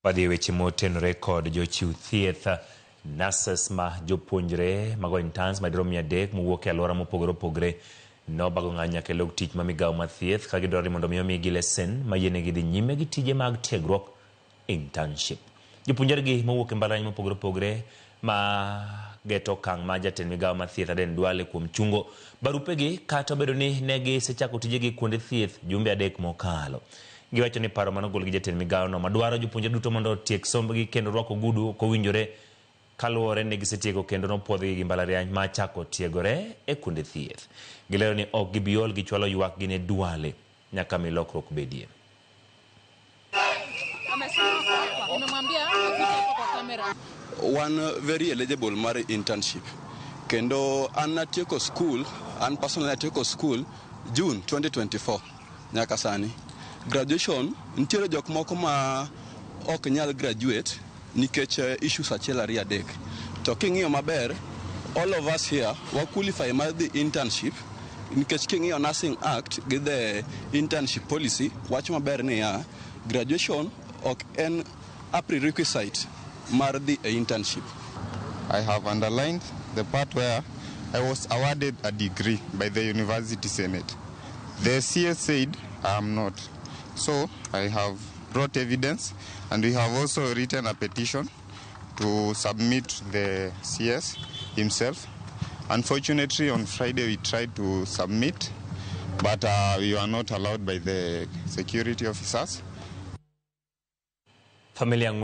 Wadhi e weche motenore kod jochiw thieth, nurses ma jopuonjre mago interns madirom 300 mowuok e alwora mopogore opogore nobago ng'anyo nyaka e log tich ma migawo mar thieth ka gidwaro ni mondo mi omigi lesen ma yienegi dhi nyime gi tije mag tiegruok, internship. Jopuonjre gi mowuok e mbalariany mopogore opogore ma geto okang' ma jatend migawo mar thieth Aden Duale kuom chungo barupegi kata obedo ni ne gisechako tijegi kuonde thieth jumbe 3 mokalo. Giwacho ni paro mane ogol gi jatend migawono madwaro jopuonjre duto mondo otiek sombgi kendo rwako ogudu ok owinjore kaluwore ni gisetieko kendo nopuodhgi gi mbalariany ma chako tiegore e kuonde thieth. Gilero ni ok gibi ol gi chwalo ywakgi ne Duale nyaka mi lokruok bedie. Wan very eligible mar internship kendo an natieko school, an personally natieko school June 2024 nyaka sani. Graduation nitiere jok moko ma ok nyal graduate nikech issues achiel ariyo adek. To king'iyo maber, all of us here wa qualify mar dhi internship nikech king'iyo Nursing Act gi the internship policy wacho maber niya graduation ok en a prerequisite mar dhi e internship. I have underlined the part where I was awarded a degree by the University Senate. The CS said I am not. So I have brought evidence and we have also written a petition to submit the CS himself. Unfortunately, on Friday we tried to submit, but we were not allowed by the security officers. Familia